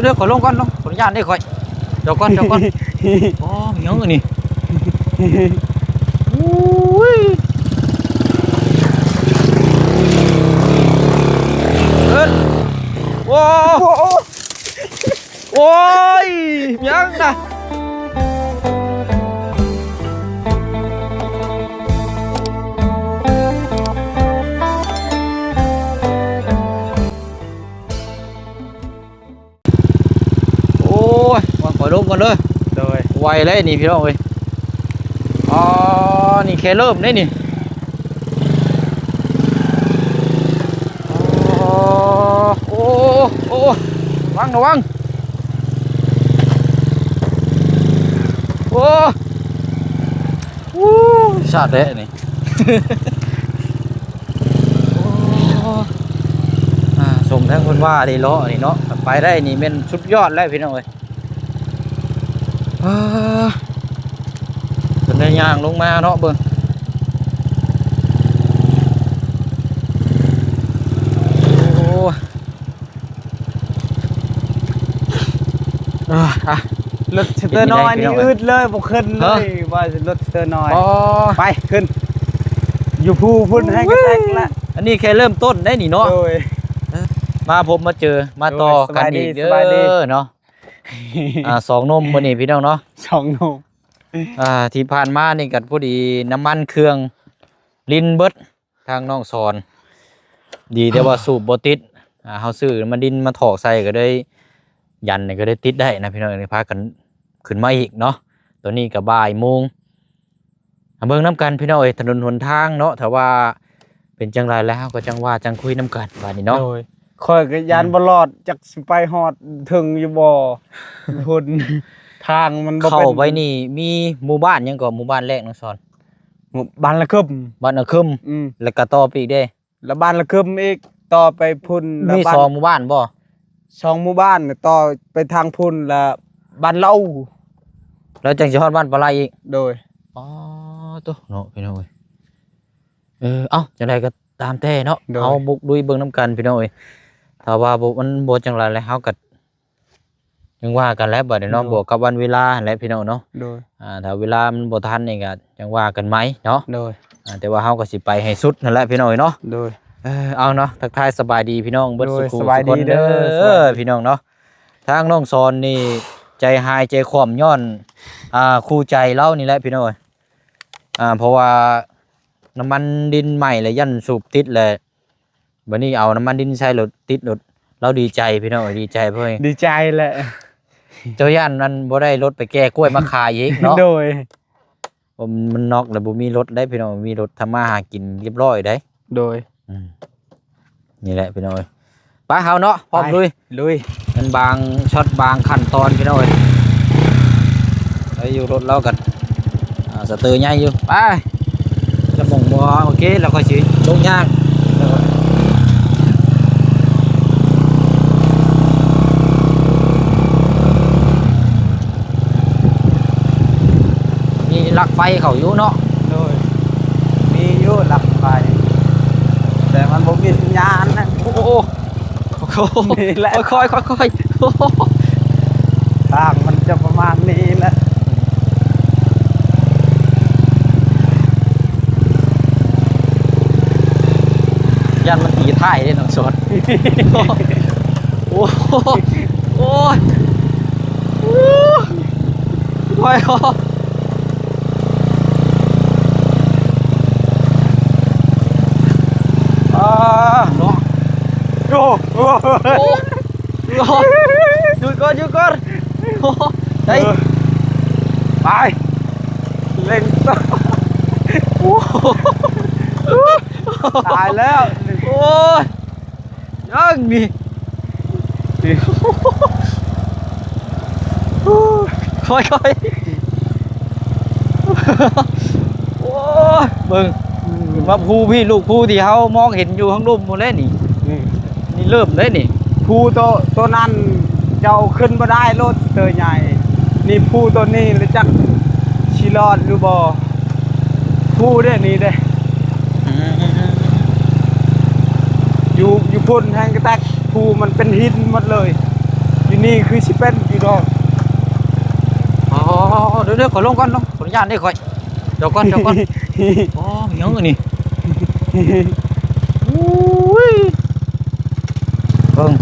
เด้อ ขอลงก่อน ลง ขออนุญาตเด้อ ข้อย เดี๋ยวก่อน เดี๋ยวก่อน โอ้ มีหยังอันนี้ โอ้ย เอิ้น โอ้ โอ้ย หยังนะ โอ้ย ว่าขอลบก่อนเด้อ โดย ไวเลยนี่พี่น้องเอ้ย อ๋อ นี่แค่เริ่มเด้นี่ อ๋อ โอ้ โอ้ ระวัง ระวัง โอ้ โอ้ ชาติแท้นี่ โอ้ อ่า สมทั้งเพิ่นว่าได้เลาะนี่เนาะ ไปได้นี่แม่นสุดยอดแล้วพี่น้องเอ้ย อ่า เพิ่นได้ย่างลงมาเนาะ เบิ่ง โอ้ อ่า อ่ะ รถสเตอร์น้อยนี่ เป็นจั่งใด๋พี่น้อง อึดเลย บ่ขึ้นเลย ฮะ ว่ารถสเตอร์น้อย อ๋อ ไป ขึ้น อยู่ภูพุ้น แฮงกะแตกละ อันนี้แค่เริ่มต้นได้นี่เนาะ โดย มาพบมาเจอ มาต่อกันอีก โดย สบายดี เด้อ สบายดี เนาะ อ่า สองหนุ่มมื้อนี้พี่น้องเนาะ สองหนุ่ม อ่า ที่ผ่านมานี่ก็พอดีน้ำมันเครื่องรินเบิด ทางน้องสอน ดีแต่ว่าสูบบ่ติด อ่า เฮาซื้อน้ำมันดินมาถอกใส่ก็ได้ ยันนี่ก็ได้ติดได้นะพี่น้อง นี่พากันขึ้นมาอีกเนาะ ตอนนี้ก็บ่ายโมง มาเบิ่งนำกันพี่น้องเอ้ย ถนนหนทางเนาะ ถ้าว่าเป็นจั่งใด๋แล้วเฮาก็จั่งว่าจั่งคุยนำกันบาดนี้เนาะ โดย ข้อยก็ย้าน อืม บ่รอด จักสิไปฮอดเทิงอยู่บ่ พุ้น ทางมันบ่เป็น เข้าไปนี่มีหมู่บ้านหยังก่อ หมู่บ้านแรกน้องสอน หมู่บ้านละคึม บ้านละคึม อืม แล้วก็ต่อไปอีกเด้ แล้วบ้านละคึมอีก ต่อไปพุ้น แล้ว มี บ้าน สองหมู่บ้านบ่ สองหมู่บ้าน ต่อไปทางพุ้น แล้วบ้านเล่า แล้วจั่งสิฮอดบ้านปลาไหลอีก โดย อ๋อ โต เนาะพี่น้องเอ้ย เออ เอ้า จั่งใด๋ก็ตามแต่เนาะ โดย เฮาบุกลุยเบิ่งนำกันพี่น้องเอ้ย ถ้าว่าบ่ มันบ่จั่งใด๋แล้ว เฮาก็ จั่งว่ากันแหละบัดนี้เนาะ โดย บวกกับวันเวลาหั้นแหละพี่น้องเนาะ โดย อ่า ถ้าเวลามันบ่ทันนี่ก็จั่งว่ากันใหม่เนาะ โดย อ่า แต่ว่าเฮาก็สิไปให้สุดนั่นแหละพี่น้องเอ้ยเนาะ โดย เออ เอาเนาะ ทักทายสบายดีพี่น้องเบิด โดย สุขุ สบายดี สุคน เด้อ เด้อ สบายดี พี่น้องเนาะ ทางน้องสอนนี่ใจหายใจคว่ำย้อน อ่า คู่ใจลาวนี่แหละพี่น้องเอ้ย อ่า เพราะว่าน้ำมันดินใหม่แล้วย้านสูบติดแหละ บัดนี้เอาน้ำมันดินใส่รถติดรถ ลาวดีใจพี่น้อง ดีใจเพิ่น ดีใจแหละ เจ้าย้านนั่นบ่ได้รถไปแก่กล้วยมาขายอีกเนาะ โดย บ่ มันน็อกแล้วบ่มีรถได้พี่น้อง มีรถทำมาหากินเรียบร้อยได้ โดย อืม นี่แหละพี่น้องเอ้ย ไปเฮาเนาะ พร้อม ไป ลุย ลุย มันบางช็อตบางขั้นตอนพี่น้องเอ้ย ไปอยู่รถลาวกัน อ่า สเตอร์ใหญ่อยู่ ไป จะบ่งบ่ โอเค แล้วค่อยสิลงยาง มีลักไฟเข้าอยู่เนาะ โดย มีอยู่ลักไฟ แต่มันบ่มีสัญญาณนะ โอ้โห โอ้โห นี่แหละ ค่อยๆ ค่อยๆ ทางมันจะประมาณนี้แหละ ย้านมันตีท้ายเด้น้องสอน โอ้โห โอ้ย โอ้ย อ่า เนาะ โอ้โห โอ้ หยุดก่อน หยุดก่อน โอ้ ได้ เออ ไป เร่งต่อ โอ้ ตายแล้ว โอ้ย ยังนี่ นี่ ค่อยๆ โอ้ย เบิ่ง อืม มาภูพี่ ลูกภูที่เฮามองเห็นอยู่ข้างลุ่มพู้นแหละนี่ นี่ นี่เริ่มเลยนี่ ภูโต โตนั้นเจ้าขึ้นบ่ได้โลด เตอใหญ่ นี่ภูโตนี้แล้วจักสิรอดหรือบ่ ภูเด้นี่เด้ อืม อยู่ อยู่พุ้นแฮงกะแตก ภูมันเป็นหินหมดเลย อยู่ ນີ້ຄືຊິເປັນພີ່ນ້ອງ. ອໍ ເດີໆ ຂ້ອຍລົງກ່ອນເນາະ ຂໍອະນຸຍາດເດ້ຂ້ອຍ. ດຽວກ່ອນ ດຽວກ່ອນ. ອໍ ມີຫຍັງອັນນີ້? ໂອ້ຍ ເບິ່ງ.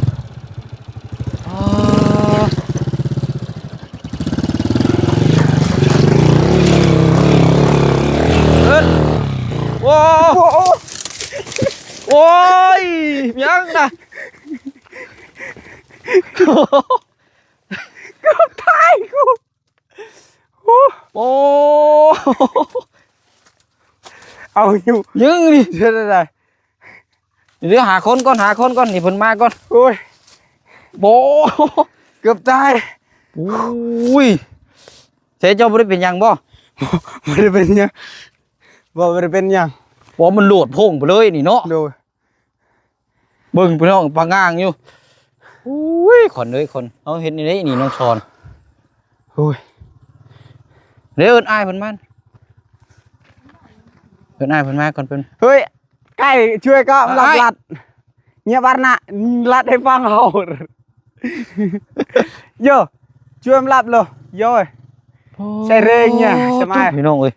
ອໍ ໂອ້ ໂອ້ຍ ຫຍັງນະ? ເກືອບຕາຍກູ. ໂອ້ ໂອ້ ເອົາຢູ່ ຍັງນີ້ ເຮັດໄດ້. ເດີ ຫາຄົນກ່ອນ ຫາຄົນກ່ອນ ນີ້ເພິ່ນມາກ່ອນ. ໂອ້ຍ ໂອ້ ເກືອບຕາຍ. ໂອ້ຍ ໃສເຈົ້າບໍ່ໄດ້ເປັນຫຍັງບໍ່? ບໍ່ໄດ້ເປັນຫຍັງ ບໍ່ ບໍ່ໄດ້ເປັນຫຍັງ. ບໍ່ ມັນໂລດໂພງໄປເລີຍນີ້ເນາະ. ໂດຍ. ເບິ່ງພີ່ນ້ອງ ປາງງາງຢູ່. ໂອ້ຍ ຂວັນເອີຍ ຂວັນ ເຮົາເຮັດນີ້ໄດ໋ນີ້ ນ້ອງສອນ. ໂອ້ຍ ເດີ ເອີ້ນອ້າຍເພິ່ນມາ ເອີ້ນອ້າຍເພິ່ນມາກ່ອນເພິ່ນ. ເຮີ້ຍ ໄກ່ຊ່ວຍກໍມາລັດ ລັດ ເງຍບາດນະ ລັດໃຫ້ຟັງເຮົາ. ໂຢ ຈວມລັບໂລ ໂຢຍ ໃສ່ເຣງເນຍ ສະມາຍ ພີ່ນ້ອງເອີຍ.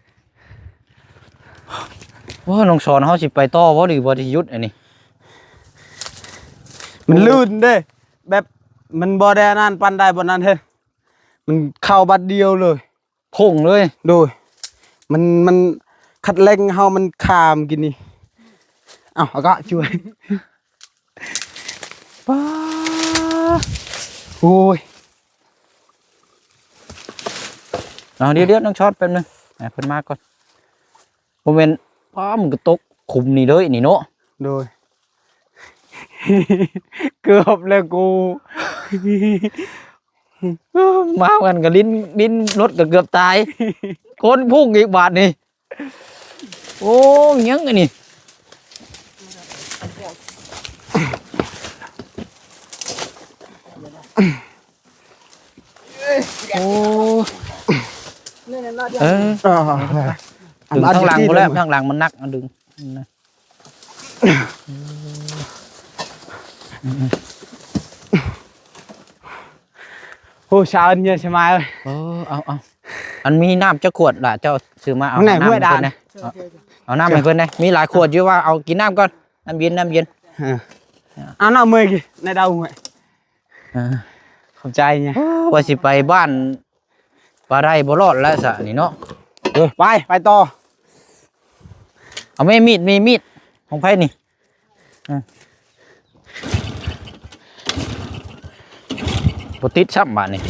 ໂອ້ ນ້ອງສອນ ເຮົາຊິໄປຕໍ່ບໍ່ ຫຼືວ່າຊິຢຸດອັນນີ້? ມັນ ໂອ້ ລື່ນເດ້ ແບບມັນບໍ່ໄດ້ອັນນັ້ນປານໃດ ບໍ່ນັ້ນເຮີ້ຍ ມັນເຂົ້າບາດດຽວເລີຍ. ໂຄ້ງເລີຍ. ໂດຍ ມັນ ມັນຄັດເລັ່ງເຮົາມັນຄາມກິນນີ້. ເອົ້າ ອາກະຊ່ວຍ ປ້າ ໂອ້ຍ. ເອົາ ດຽວໆ ນ້ອງຊອດແປັບໜຶ່ງ ໃຫ້ເພິ່ນມາກ່ອນ. ບໍ່ແມ່ນ ປ້າ ມັນກໍຕົກຂຸມນີ້ເລີຍນີ້ເນາະ. ໂດຍ ເກືອບແລ້ວກູ. ມາກັນກໍຫຼິ້ນ ຫຼິ້ນລົດກໍເກືອບຕາຍ ຄົນພຸ້ງອີກບາດນີ້. ໂອ້ ຫຍັງອັນນີ້? ໂອ້ ເອີ ດຶງທາງຫຼັງພຸ້ນແຫຼະ ທາງຫຼັງມັນໜັກ ເອົາດຶງ. ໂອ້ ຊາວເນຍ ສະມາຍເອີຍ. ເອີ ເອົາ ເອົາ ອັນມີນ້ຳຈັກຂວດລະ ເຈົ້າຊື້ມາ ເອົານ້ຳໃຫ້ເພິ່ນແດ່. ເອົາ ເອົານ້ຳໃຫ້ເພິ່ນແດ່ ມີຫຼາຍຂວດຢູ່ວ່າ. ເອົາກິນນ້ຳກ່ອນ ນ້ຳເຢັນ ນ້ຳເຢັນ. ເອີ ເອົານ້ຳເມືອກິນໃນດາວຫ້ວຍ. ເອີ ຂອບໃຈເນຍ. ໂອ້ ວ່າຊິໄປບ້ານ ປາໄດ້ບໍ່ລອດແລ້ວຊະນີ້ເນາະ. ເອີ ໄປ ໄປຕໍ່. ເອົາແມ່ມີດ ມີມີດຂອງໃຜນີ້? ອືມ ບໍ່ຕິດຊ້ຳບາດນີ້.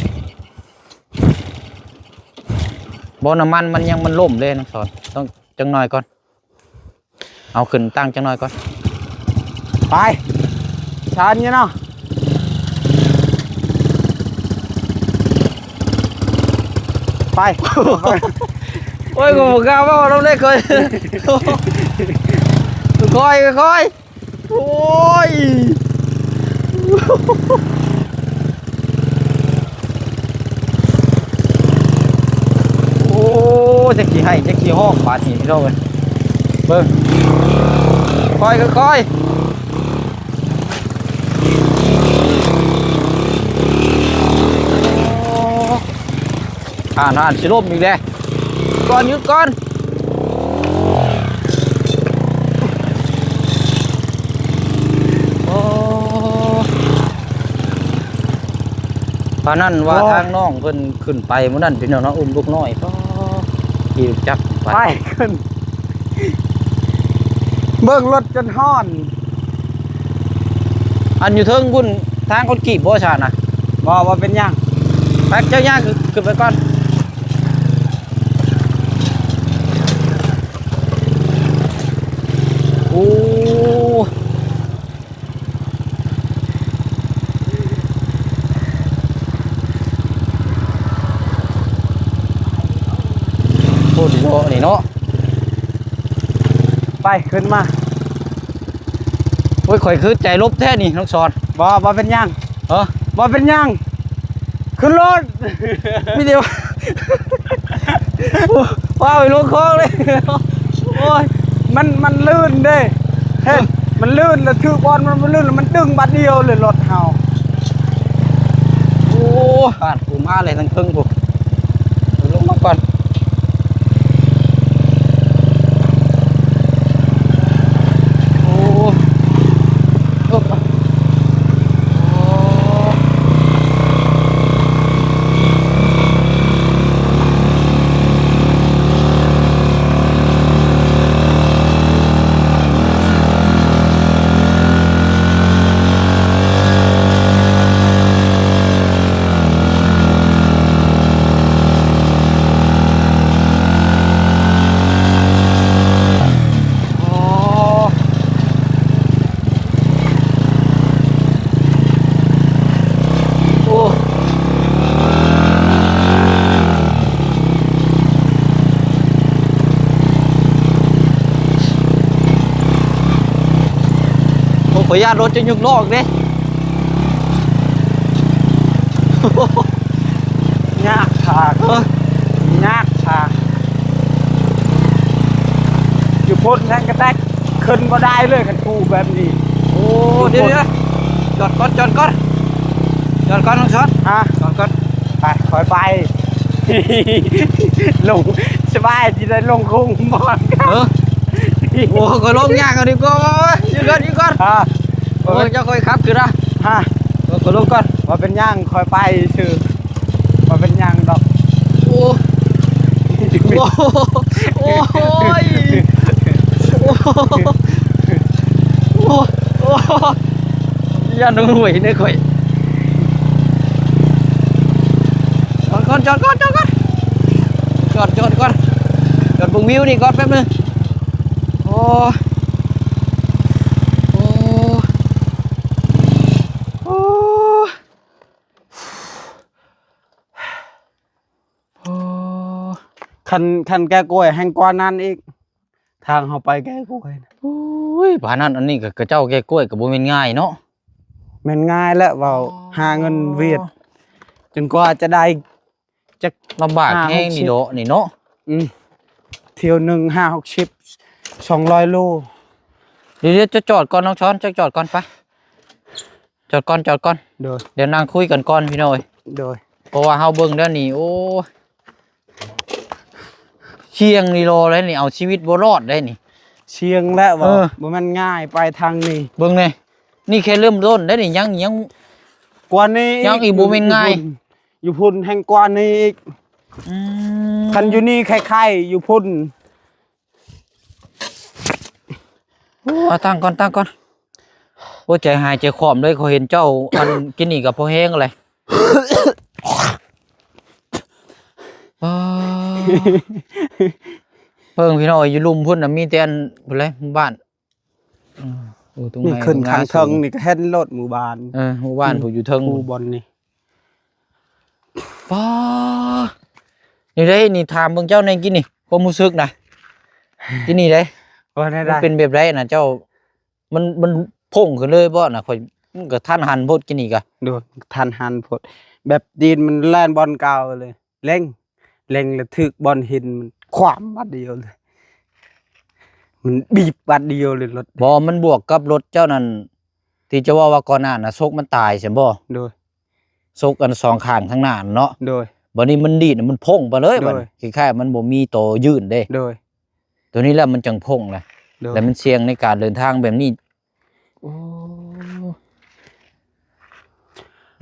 ບໍ່ ນ້ຳມັນມັນຍັງ ມັນລົ້ມເດ້ ນ້ອງສອນ ຕ້ອງຈັກໜ້ອຍກ່ອນ. ເອົາຂຶ້ນຕັ້ງຈັກໜ້ອຍກ່ອນ. ໄປ ຊານຢູ່ເນາະ ໄປ. ໂອ້ຍ ກູບໍ່ກ້າເວົ້ານຳເດ້ຂ້ອຍ. ຄ່ອຍໆ ໂອ້ຍ. ໂອ້ ຈັກຊິໄຫ້ຈັກຊິຮ້ອງບາດນີ້ພີ່ນ້ອງເອີຍ. ເບິ່ງ ຄ່ອຍໆ ໂອ້ ອ່ານໆ ຊິລົ້ມອີກແລ້ວ. ກ່ອນ ຢຸດກ່ອນ. ໂອ້ ປານນັ້ນວ່າ ໂອ້ ທາງນ້ອງເພິ່ນຂຶ້ນໄປມື້ນັ້ນ ພີ່ນ້ອງເນາະ ອຸ້ມລູກນ້ອຍ ກໍຂີ່ຈັກໄປ ໄປຂຶ້ນ ເບິ່ງລົດຈົນຮ້ອນ. ອັນຢູ່ເທິງພຸ້ນ ທາງຄົນຂີ່ບໍ່ຊະນະ? ບໍ່ ບໍ່ເປັນຫຍັງ. ໄປ ເຈົ້າຍ່າງຂຶ້ນ ຂຶ້ນໄປກ່ອນ. ໂອ້ ໂອ້ ດີເນາະ ນີ້ເນາະ. ໄປ ຂຶ້ນມາ. ໂອ້ຍ ຂ້ອຍຄືໃຈລົບແທ້ນີ້ ນ້ອງສອນ. ບໍ່ ບໍ່ເປັນຫຍັງ. ເອີ ບໍ່ເປັນຫຍັງ ຂຶ້ນລົດ. ມີແຕ່ ວ່າໄປລົງຄອງເລີຍ. ໂອ້ຍ ມັນ ມັນລື່ນເດ້ ເຫັນ ມັນລື່ນ ແລ້ວຖືກບ່ອນມັນ ມັນລື່ນ ແລ້ວມັນດຶງບາດດຽວເລີຍລົດເຮົາ. ໂ ໂອ້ ປາດ ຜູ້ມາແລ້ວທາງເທິງພຸ້ນ ລົງມາກ່ອນ. ໂອ້ ໂອ້ ໂອ້. ໂອ້ ໂອ້ ຂໍຢ້ານລົດຈະຍົກລໍ້ອີກເດ້. ຍາກຂາກ ເອີ ຍາກຂາກ ຢູ່ພຸ້ນແທງກະແຕັກ ຂຶ້ນບໍ່ໄດ້ເລີຍ ຄັນປູແບບນີ້. ໂອ້ ດຽວໆ ຈອດກ່ອນ ຈອດກ່ອນ ຈອດກ່ອນ ນ້ອງຊອດ ຮະ ຈອດກ່ອນ ໄປ ຄ່ອຍໄປ ລົງ ສະບາຍ ຊິໄດ້ລົງໂຄ້ງບ່ອນ ເອີ ໂອ້ ຂ້ອຍລົງຍາກເອົາດີກວ່າ ຢູ່ກ່ອນ ຢູ່ກ່ອນ ຮະ ໂອ້ຍ ເຈົ້າຄ່ອຍຂັບຂຶ້ນນະ ຮະ ຂ້ອຍລົງກ່ອນ ບໍ່ເປັນຫຍັງ ຄ່ອຍໄປຊື່. ບໍ່ເປັນຫຍັງດອກ. ໂອ້ ໂອ້ ໂອ້ຍ ໂອ້ ໂອ້ ໂອ້ ຢ້ານໜູໄຫວເດີຂ້ອຍ. ຈອດກ່ອນ ຈອດກ່ອນ ຈອດກ່ອນ ຈອດ ຈອດກ່ອນ ຈອດເບິ່ງວິວນີ້ກ່ອນແປັບໜຶ່ງ. ໂອ້ ໂອ້ ໂອ້. ໂອ້ ຄັນ ຄັນແກ້ກ້ວຍແຮ່ງກວ່ານັ້ນອີກ ທາງເຮົາໄປແກ້ກ້ວຍນະ. ໂອ້ຍ ປານນັ້ນ ອັນນີ້ກໍ ເຂົາເຈົ້າແກ້ກ້ວຍກໍບໍ່ແມ່ນງ່າຍເນາະ. ແມ່ນງ່າຍແຫຼະ ເວົ້າ ອໍ ຫາເງິນຫວຽດ ຈົນກວ່າຈະໄດ້ ຈັກ ລຳບາກແຮງນີ້ເນາະ ຫ້າຫົກສິບ ນີ້ເນາະ. ອືມ ທ່ຽວໜຶ່ງຫ້າຫົກສິບ ສອງຮ້ອຍໂລ. ດຽວໆ ຈະຈອດກ່ອນ ນ້ອງຊອນ ຈະຈອດກ່ອນ ໄປ ຈອດກ່ອນ ຈອດກ່ອນ. ໂດຍ ດຽວນັ່ງຄຸຍກັນກ່ອນ ພີ່ນ້ອງເອີຍ. ໂດຍ ເພາະວ່າເຮົາເບິ່ງແລ້ວນີ້ ໂອ້ຍ ສ່ຽງອີ່ຫຼີເດ້ນີ້ ເອົາຊີວິດບໍ່ລອດເດ້ນີ້. ສ່ຽງແຫຼະ ເອີ ບໍ່ແມ່ນງ່າຍໄປທາງນີ້. ເບິ່ງແດ່ ນີ້ແຄ່ເລີ່ມຕົ້ນເດ້ນີ້ ຍັງ ຍັງກວ່ານີ້ ຍັງອີກ ບໍ່ແມ່ນງ່າຍ. ຢູ່ພຸ້ນແຮ່ງກວ່ານີ້ອີກ. ອືມ ຄັນຢູ່ນີ້ໄຄໆ ຢູ່ພຸ້ນ. ໂອ້ ຕັ້ງກ່ອນ ຕັ້ງກ່ອນ. ໂອ້ ໃຈຫາຍໃຈຄວ່ຳເລີຍ ຂ້ອຍເຫັນເຈົ້າ ອັນ ກິນນີ້ກໍພໍແຮງແຫຼະ. ອ້າ ເບິ່ງ ພີ່ນ້ອງ ຢູ່ລຸ່ມພຸ້ນນະ ມີແຕ່ອັນ ພຸ້ນແຫຼະ ບ້ານ. ເອີ ໂອ້ ຕົງນີ້ຂຶ້ນຂ້າງເທິງນີ້ກໍເຫັນໂລດໝູ່ບ້ານ. ເອີ ໝູ່ບ້ານ ອືມ ຜູ້ຢູ່ເທິງ ຜູ້ບ່ອນນີ້. ປ້າ ນີ້ເດ້ ນີ້ຖາມເບິ່ງເຈົ້າແດ່ກິນນີ້ ຄວາມຮູ້ສຶກນະ ກິນນີ້ເດ້ ວ່າແນວໃດ ມັນເປັນແບບໃດນະເຈົ້າ? ມັນ ມັນພົ່ງຂຶ້ນເລີຍບໍ່ນະ? ຂ້ອຍ ມັນກໍທັນຫັນໂພດ ກິນນີ້ກະ. ໂດຍ ທັນຫັນໂພດ ແບບຕີນມັນແລ່ນບ່ອນເກົ່າເລີຍ. ເລັ່ງ ເລັ່ງແລ້ວຖືກບ່ອນຫີນ ມັນຂວ້ຳບາດດຽວເລີຍ ມັນບີບບາດດຽວເລີຍລົດ. ບໍ່ ມັນບວກກັບລົດເຈົ້ານັ້ນ ທີ່ເຈົ້າເວົ້າວ່າກ່ອນໜ້ານະ ສົກມັນຕາຍຊັ້ນບໍ່? ໂດຍ ສົກອັນສອງຂ້າງທາງໜ້າເນາະ. ໂດຍ ບາດນີ້ມັນດີດ ມັນພົ່ງໄປເລີຍ. ໂດຍ ບາດນີ້ຄ້າຍໆ ມັນບໍ່ມີໂຕຍື່ນເດ້. ໂດຍ ໂຕນີ້ແຫຼະມັນຈັ່ງພົ່ງແຫຼະ. ໂດຍ ແລ້ວມັນສ່ຽງໃນການເດີນທາງແບບນີ້. ໂອ້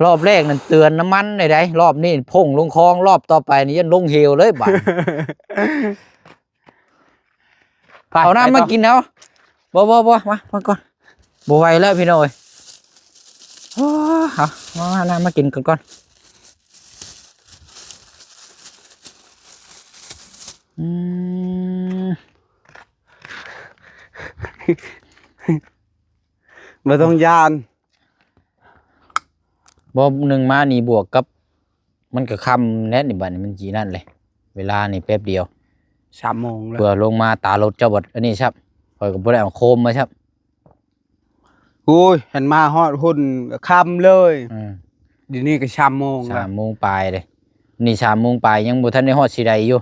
ຮອບແລກນັ້ນເຕືອນນ້ຳມັນໄດ້ ຮອບນີ້ພົ່ງລົງຄອງ ຮອບຕໍ່ໄປນີ້ຢ້ານລົງເຫວເລີຍບາດ. ໄປ ເອົານ້ຳມາກິນເອົາ. ບໍ່ ບໍ່ ບໍ່ ມາ ມາກ່ອນ ບໍ່ໄຫວແລ້ວພີ່ນ້ອງເອີຍ. ໂອ້ ເອົາ ມາ ມາ ນ້ຳມາກິນກ່ອນ ກ່ອນ. ອືມ ບໍ່ຕ້ອງຢ້ານ. ບໍ່ ໜຶ່ງມານີ້ບວກກັບ ມັນກໍຄ່ຳແລ້ວນີ້ ບາດນີ້ມັນຊິນັ້ນເລີຍ. ເວລານີ້ແປັບດຽວ ສາມໂມງແລ້ວ ເພື່ອລົງມາຕາລົດເຈົ້າບັດອັນນີ້ຊ້ຳ ຂ້ອຍກໍບໍ່ໄດ້ເອົາໂຄມມາຊ້ຳ. ໂອ້ຍ ຫັ້ນມາຮອດພຸ້ນກໍຄ່ຳເລີຍ. ອືມ ດຽວນີ້ກໍສາມໂມງແລ້ວ ສາມໂມງປາຍເດ້. ນີ້ສາມໂມງປາຍ ຍັງບໍ່ທັນໄດ້ຮອດຊິໄດຢູ່.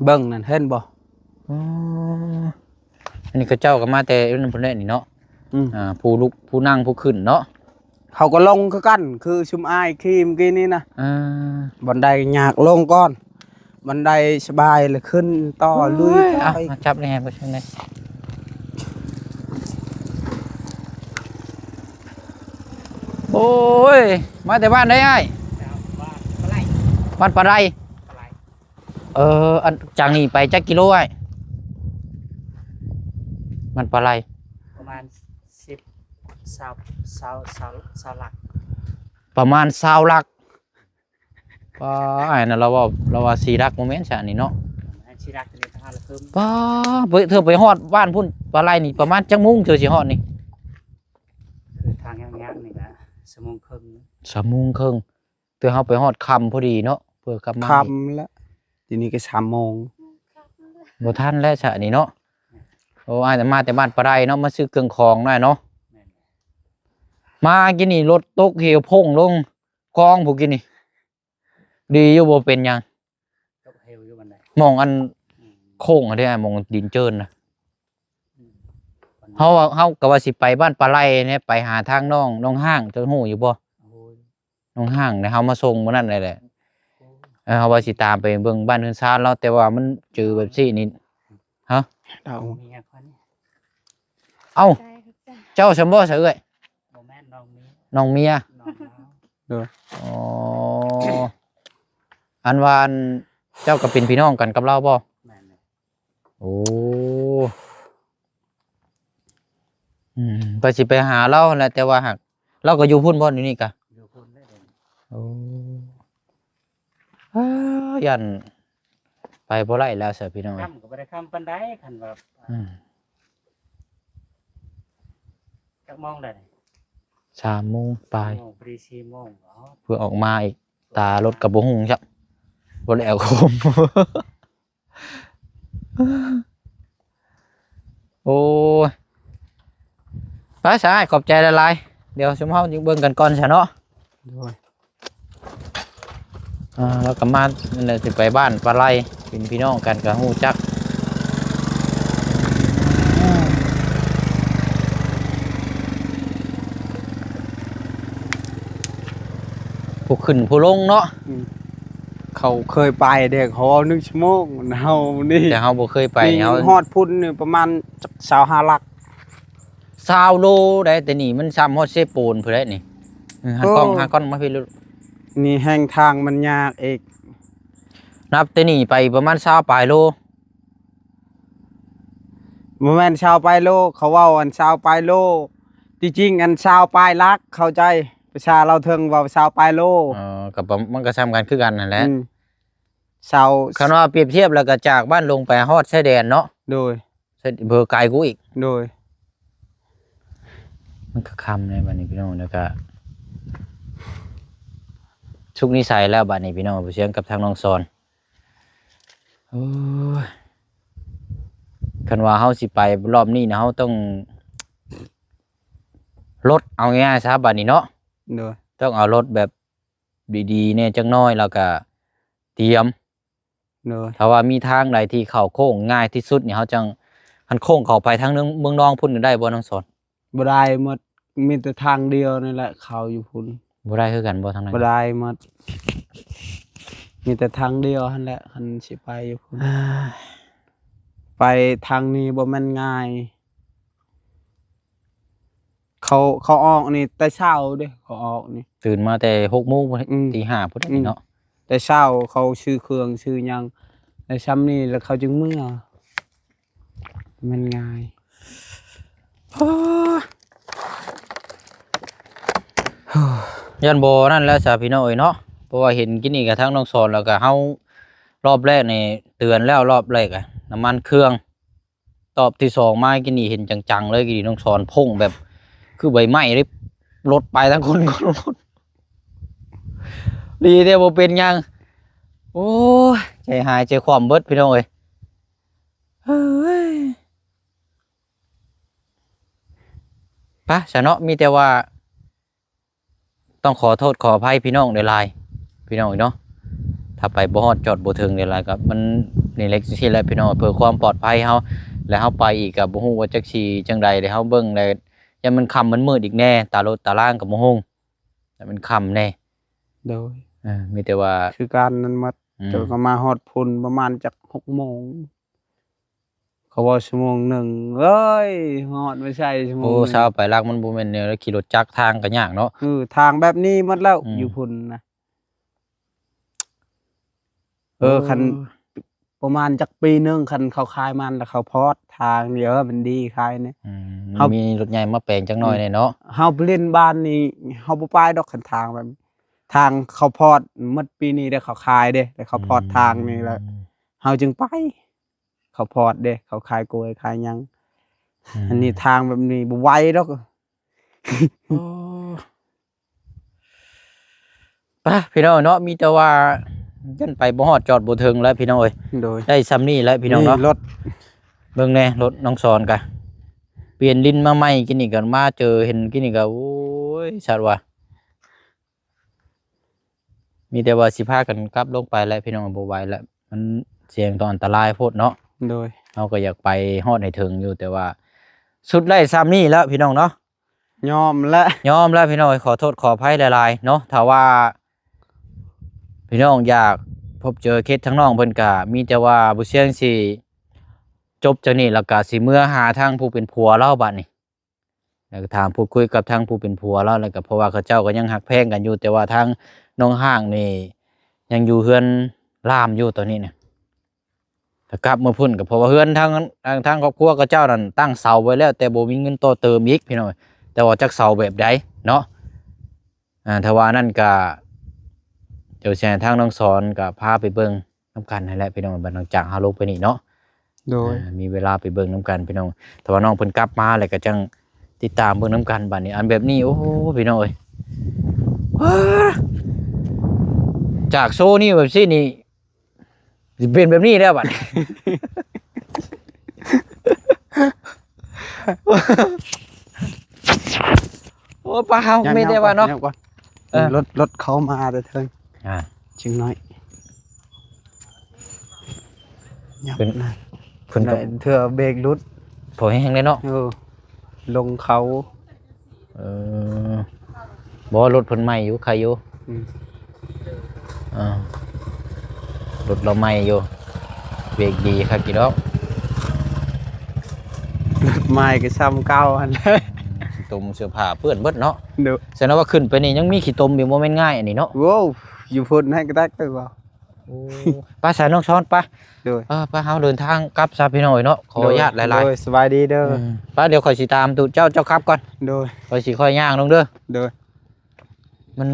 ເບິ່ງນັ້ນ ເຫັນບໍ່? ອໍ ອັນນີ້ເຂົາເຈົ້າກໍມາແຕ່ນັ້ນພຸ້ນແຫຼະນີ້ເນາະ. ອືມ ອ່າ ຜູ້ລຸກຜູ້ນັ່ງຜູ້ຂຶ້ນເນາະ. ເຮົາກໍລົງຄືກັນ ຄືຊຸມອ້າຍຂີ່ມື້ກີ້ນີ້ນະ. ອ່າ ບ່ອນໃດຍາກລົງກ່ອນ ບ່ອນໃດສະບາຍແລ້ວຂຶ້ນຕໍ່ລຸຍ ໂອ້ຍ ຕໍ່ ເອົາ ໄປ ມາຈັບແດ່ ບໍ່ຊັ້ນເດ້. ໂອ້ຍ ມາແຕ່ບ້ານໃດອ້າຍ? ບ້ານປາໄລ ບ້ານປາໄລ. ປາໄລ ເອີ ອັນ ຈາກນີ້ໄປຈັກກິໂລອ້າຍ? ມັນປາໄລ ປະມານສິບ ຊາວ ຊາວ ຊາວ ຊາວຫຼັກ ປະມານຊາວຫຼັກ. ປ້າ ອ້າຍນະ ລາວເວົ້າ ລາວວ່າສີ່ຫຼັກ ບໍ່ແມ່ນຊະອັນນີ້ເນາະ. ສີ່ຫຼັກນີ້ທາງລະເຄິ່ງ. ປ້າ ໄປ ເທື່ອໄປຮອດບ້ານພຸ້ນ ປາໄລນີ້ປະມານຈັກໂມງເທື່ອຊິຮອດນີ້? ຄືທາງຍາກໆນີ້ກະຊົ່ວໂມງເຄິ່ງ ຊົ່ວໂມງເຄິ່ງ. ແຕ່ເຮົາໄປຮອດຄ່ຳພໍດີເນາະ ເພື່ອກັບມາ ຄ່ຳແລ້ວ ທີນີ້ກໍສາມໂມງ ບໍ່ທັນແລ້ວຊະນີ້ເນາະ. ໂອ້ ອ້າຍມາແຕ່ບ້ານປາໄດເນາະ ມາຊື້ເຄື່ອງຂອງໜ້ອຍເນາະ. ແມ່ນ ມາກີ້ນີ້ລົດຕົກເຫວໂພງລົງຄອງຜູ້ກີ້ນີ້ ດີຢູ່ບໍ່ເປັນຫຍັງ. ຕົກເຫວຢູ່ບ່ອນໃດ? ໝ່ອງອັນ ອືມ ໂຄ້ງຫັ້ນເດ້ ໝ່ອງດິນເຈີນນະ. ອືມ ເຮົາ ເຮົາກໍວ່າຊິໄປບ້ານປາໄລແດ່ ໄປຫາທາງໜອງ ໜອງຫ້າງ ເຈົ້າຮູ້ຢູ່ບໍ່? ໂອ້ຍ ໜອງຫ້າງນະ ເຮົາມາສົ່ງມື້ນັ້ນແຫຼະ. ໂອ້ຍ ເອີ ເຮົາວ່າຊິຕາມໄປເບິ່ງບ້ານເຮືອນຊານລາວ ແຕ່ວ່າມັນເຈີແບບຊີ້ນີ້. ຮະ? ເອົາ ເມຍຂ້ອຍນີ້. ເອົ້າ ເຈົ້າຊຳບໍ່ຊະເອື້ອຍ? ບໍ່ແມ່ນ ນ້ອງເມຍ ນ້ອງເມຍ ນ້ອງລາວ. ໂດຍ ອໍ ອັນວ່າ ອັນ ເຈົ້າກໍເປັນພີ່ນ້ອງກັນກັບລາວບໍ່? ແມ່ນແຫຼະ. ໂອ້ ອືມ ໄປ ຊິໄປຫາລາວຫັ້ນແຫຼະ ແຕ່ວ່າຫາກ ລາວກໍຢູ່ພຸ້ນບໍ່ ຢູ່ນີ້ກະ? ຢູ່ພຸ້ນແຫຼະ. ໂອ້ ອ້າ ຢ້ານໄປບໍ່ໄດ້ແລ້ວຊະພີ່ນ້ອງ. ຄ່ຳກໍບໍ່ໄດ້ຄ່ຳປານໃດ ຄັນວ່າ ອືມ ຈັກໂມງແລ້ວນີ້? ສາມໂມງປາຍ ໂມງ ພໍດີສີ່ໂມງ. ເພື່ອອອກມາອີກ ຕາລົດກໍບໍ່ຮຸ່ງຊ້ຳ ບໍ່ໄດ້ເອົາໂຄມ. ໂອ້ຍ ໄປຊະອ້າຍ ຂອບໃຈຫຼາຍໆ. ດຽວຊຸມເຮົາເບິ່ງກັນກ່ອນຊະເນາະ. ໂດຍ ອ່າ ແລ້ວກໍມາ ນັ້ນແຫຼະ ຊິໄປບ້ານປາໄລ ເປັນພີ່ນ້ອງກັນກໍຮູ້ຈັກ. ຜູ້ຂຶ້ນຜູ້ລົງເນາະ. ອືມ ເຂົາເຄີຍໄປເດ້ ເຂົາເວົ້າໜຶ່ງຊົ່ວໂມງ ເຮົານີ້ ແຕ່ເຮົາບໍ່ເຄີຍໄປ ນີ້ເຮົາຮອດພຸ້ນນີ້ປະມານຊາວຫ້າຫຼັກ ຊາວໂລໄດ໋. ແຕ່ນີ້ມັນຊ່ຳຮອດເຊໂປນພຸ້ນແຫຼະນີ້. ເອີ ຫັນກ້ອງ ໂອ້ ຫັນກ້ອງມາພີ້ລູກ. ນີ້ແຮ່ງທາງມັນຍາກອີກ ນັບແຕ່ນີ້ໄປປະມານຊາວປາຍໂລ. ບໍ່ແມ່ນຊາວປາຍໂລ ເຂົາເວົ້າອັນຊາວປາຍໂລ ທີ່ຈິງອັນຊາວປາຍຫຼັກ ເຂົ້າໃຈ ພາສາລາວເທິງເວົ້າຊາວປາຍໂລ. ອໍ ກໍປະ ມັນກໍຊ່ຳກັນຄືກັນຫັ້ນແຫຼະ. ອືມ ຊາວ ຄັນວ່າປຽບທຽບແລ້ວກໍຈາກບ້ານຫຼົງໄປຮອດຊາຍແດນເນາະ. ໂດຍ ເພິ່ນໄກກວ່າອີກ. ໂດຍ ມັນກໍຄ່ຳແລ້ວບັດນີ້ພີ່ນ້ອງ ແລ້ວກໍສຸກນິໄສແລ້ວບັດນີ້ພີ່ນ້ອງ ບໍ່ສຽງກັບທາງນ້ອງສອນ. ໂອ້ຍ ຄັນວ່າເຮົາຊິໄປລອບນີ້ນະ ເຮົາຕ້ອງລົດ ເອົາງ່າຍໆຊະບັດນີ້ເນາະ. ໂດຍ ຕ້ອງເອົາລົດແບບດີໆແດ່ຈັກໜ້ອຍ ແລ້ວກະຕຽມ. ໂດຍ ຖ້າວ່າມີທາງໃດທີ່ເຂົ້າໂຄ້ງງ່າຍທີ່ສຸດນີ້ ເຮົາຈັ່ງ ຄັນໂຄ້ງເຂົ້າໄປທາງເມືອງນອງພຸ້ນກໍໄດ້ບໍ່ ນ້ອງສອນ? ບໍ່ໄດ້ໝົດ ມີແຕ່ທາງດຽວນີ້ແຫຼະເຂົ້າຢູ່ພຸ້ນ. ບໍ່ໄດ້ຄືກັນບໍ່ທາງນັ້ນ? ບໍ່ໄດ້ໝົດ ມີແຕ່ທາງດຽວຫັ້ນແຫຼະ ຄັນຊິໄປຢູ່ພຸ້ນ. ເອີ ໄປທາງນີ້ບໍ່ແມ່ນງ່າຍ. ເຂົາ ເຂົາອອກນີ້ແຕ່ເຊົ້າເດ້ ເຂົາອອກນີ້ ຕື່ນມາແຕ່ຫົກໂມງພຸ້ນ ອືມ ຕີຫ້າພຸ້ນ ອືມ ເນາະ. ແຕ່ເຊົ້າເຂົາຊື້ເຄື່ອງຊື້ຫຍັງ ແລ້ວຊ່ຳນີ້ແລ້ວເຂົາຈຶ່ງເມືອ ແມ່ນງ່າຍ. ຢ້ານບໍ່ນັ້ນແຫຼະຊະພີ່ນ້ອງເອີຍເນາະ ເພາະວ່າເຫັນກີ້ນີ້ກະທັງນ້ອງສອນ ແລ້ວກະເຮົາ ລອບແລກນີ້ເຕືອນແລ້ວ ລອບແລກອະ ນ້ຳມັນເຄື່ອງ. ລອບທີສອງມາກີ້ນີ້ເຫັນຈັງໆເລີຍ ກີ້ນີ້ນ້ອງສອນພົ່ງແບບຄືໃບໄມ້ເລີຍ ລົດໄປທັງຄົນ ຄົນລົດ ດີແຕ່ບໍ່ເປັນຫຍັງ. ໂອ້ຍ ໃຈຫາຍໃຈຄວ່ຳເບິດພີ່ນ້ອງເອີຍ. ເຮີ້ຍ ໄປຊະເນາະ ມີແຕ່ວ່າ ຕ້ອງຂໍໂທດຂໍອະໄພພີ່ນ້ອງຫຼາຍໆ ພີ່ນ້ອງເນາະ ຖ້າໄປບໍ່ຮອດຈອດບໍ່ເຖິງຫຼາຍໆ ກໍມັນນີ້ແຫຼະ ຈັ່ງຊີ້ແຫຼະພີ່ນ້ອງ ເພື່ອຄວາມປອດໄພເຮົາ ແລະເຮົາໄປອີກກໍບໍ່ຮູ້ວ່າຈັກຊິຈັ່ງໃດ ແລະເຮົາເບິ່ງແລ້ວ ຢ້ານມັນຄ່ຳມັນມືດອີກແດ່ ຕາລົດຕາລາງກໍບໍ່ຮູ້ ແຕ່ມັນຄ່ຳແດ່ ໂດຍ ເອີ ມີແຕ່ວ່າ ຄືກັນນັ້ນໝົດ ອືມ ເຈົ້າກໍມາຮອດພຸ້ນປະມານຈັກຫົກໂມງ ເຂົາເວົ້າຊົ່ວໂມງໜຶ່ງ ເອີຍ ຮອດໄປໃສຊົ່ວໂມງ ໂອ້ ໜຶ່ງ ຊາວປາຍຫຼັກ ມັນບໍ່ແມ່ນແນວຂີ່ລົດຈັກ ທາງກໍຍາກເນາະ ເອີ ທາງແບບນີ້ໝົດແລ້ວ ອືມ ຢູ່ພຸ້ນນະ ເອີ ເອີ ຄັນ ປະມານຈັກປີໜຶ່ງ ຄັນເຂົາຂາຍມັນແລ້ວ ເຂົາພອດທາງນີ້ ເອີ ມັນດີຂາຍນີ້ ອືມ ເຮົາ ມີລົດໃຫຍ່ມາແປງຈັກໜ້ອຍ ອືມ ແດ່ເນາະ ເຮົາໄປຫຼິ້ນບ້ານນີ້ ເຮົາບໍ່ໄປດອກ ຄັນທາງແບບ ທາງເຂົາພອດໝົດປີນີ້ເດ້ ເຂົາຂາຍເດ້ ແລ້ວເຂົາພອດ ອືມ ທາງນີ້ແລ້ວ ເຮົາຈຶ່ງໄປ ເຂົາພອດເດ້ ເຂົາຂາຍກ້ວຍຂາຍຫຍັງ ອືມ ອັນນີ້ທາງແບບນີ້ບໍ່ໄຫວດອກ ໂອ້ ໄປພີ່ນ້ອງເນາະ ມີແຕ່ວ່າຢ້ານໄປບໍ່ຮອດຈອດບໍ່ເຖິງແລ້ວພີ່ນ້ອງເອີຍ ໂດຍ ໄດ້ຊ່ຳນີ້ແຫຼະພີ່ນ້ອງເນາະ ນີ້ລົດ ເບິ່ງແດ່ລົດນ້ອງສອນກະ ປ່ຽນລິ້ນມາໃໝ່ ກີ້ນີ້ກໍມາເຈີ ເຫັນກີ້ນີ້ກໍ ໂອ້ຍ ສັດວ່າ ມີແຕ່ວ່າຊິພາກັນກັບລົງໄປແຫຼະພີ່ນ້ອງ ບໍ່ໄຫວແລ້ວ ມັນສ່ຽງຕໍ່ອັນຕະລາຍໂພດເນາະ ໂດຍ ເຮົາກໍຢາກໄປຮອດໃຫ້ເຖິງຢູ່ ແຕ່ວ່າສຸດໄດ້ຊ່ຳນີ້ແລ້ວພີ່ນ້ອງເນາະ ຍອມແລ້ວ ຍອມແລ້ວພີ່ນ້ອງເອີຍ ຂໍໂທດຂໍອະໄພຫຼາຍໆເນາະ ຖ້າວ່າພີ່ນ້ອງຢາກພົບເຈີເຄສທາງນ້ອງເພິ່ນ ກະມີແຕ່ວ່າບໍ່ສ່ຽງຊິຈົບຈາກນີ້ ແລ້ວກະຊິເມືອຫາທາງຜູ້ເປັນຜົວລາວບາດນີ້ ແລ້ວກໍຖາມພູດຄຸຍກັບທາງຜູ້ເປັນຜົວລາວ ແລ້ວກໍເພາະວ່າເຂົາເຈົ້າກໍຍັງຮັກແພງກັນຢູ່ ແຕ່ວ່າທາງນ້ອງຮ້າງນີ້ຍັງຢູ່ເຮືອນລາມຢູ່ຕອນນີ້ນະ ຖ້າກັບມາພຸ້ນກໍເພາະວ່າເຮືອນທາງ ທາງ ທາງຄອບຄົວເຂົາເຈົ້ານັ້ນຕັ້ງເສົາໄວ້ແລ້ວ ແຕ່ບໍ່ມີເງິນຕໍ່ເຕີມອີກພີ່ນ້ອງ ແຕ່ວ່າຈັກເສົາແບບໃດເນາະ ອາ ຖ້າວ່ານັ້ນກໍ ດຽວຊິໃຫ້ທາງນ້ອງສອນກໍພາໄປເບິ່ງ ນຳກັນຫັ້ນແຫຼະພີ່ນ້ອງ ບັດຫຼັງຈາກເຮົາລົງໄປນີ້ເນາະ ໂດຍ ອ່າ ມີເວລາໄປເບິ່ງນຳກັນພີ່ນ້ອງ ຖ້າວ່ານ້ອງເພິ່ນກັບມາແລ້ວກໍຈັ່ງຕິດຕາມເບິ່ງນຳກັນບັດນີ້ ອັນແບບນີ້ ໂອ້ ພີ່ນ້ອງເອີຍ ຈາກໂຊນີ້ແບບຊີ້ນີ້ ຊິເປັນແບບນີ້ແລ້ວບັດນີ້ ໂອ້ ປາເຮົາ ຍາມ ມີແຕ່ວ່າເນາະ ຍາມກ່ອນ ເອີ ລົດ ລົດເຂົ້າມາແຕ່ເທິງ ອ່າ ຈັ່ງໜ້ອຍ ຍາມ ເພິ່ນ ນະ ເພິ່ນກໍ ເທື່ອເບຣກຫຼຸດ ພໍແຮງເລີຍເນາະ ເອີ ລົງເຂົາ ເອີ ບໍ່ ລົດເພິ່ນໃໝ່ຢູ່ ໄຄຢູ່ ອືມ ອ່າ ລົດລາວໃໝ່ຢູ່ ເບຣກດີຄັກຢູ່ດອກ ລົດໃໝ່ກໍຊ່ຳເກົ່າຫັ້ນແຫຼະ ຕົມເສື້ອຜ້າເປື້ອນເບິດເນາະ ໂດຍ ສະນັ້ນວ່າຂຶ້ນໄປນີ້ຍັງມີຂີ້ຕົມຢູ່ ບໍ່ແມ່ນງ່າຍອັນນີ້ເນາະ ໂວ້ວ ຢູ່ພຸ້ນໃຫ້ກະແຕກໄປບໍ່? ໂອ້ ໄປຊະນ້ອງຊອນ ໄປ ໂດຍ ເອີ ໄປ ເຮົາເດີນທາງກັບຊະພີ່ນ້ອງເອີຍເນາະ ຂໍອະນຸຍາດຫຼາຍໆ ໂດຍ ສະບາຍດີເດີ ອືມ ໄປ ດຽວຂ້ອຍຊິຕາມຕູເຈົ້າ ເຈົ້າຂັບກ່ອນ ໂດຍ ຂ້ອຍຊິຄ່ອຍຍ່າງລົງເດີ ໂດຍ ມັນ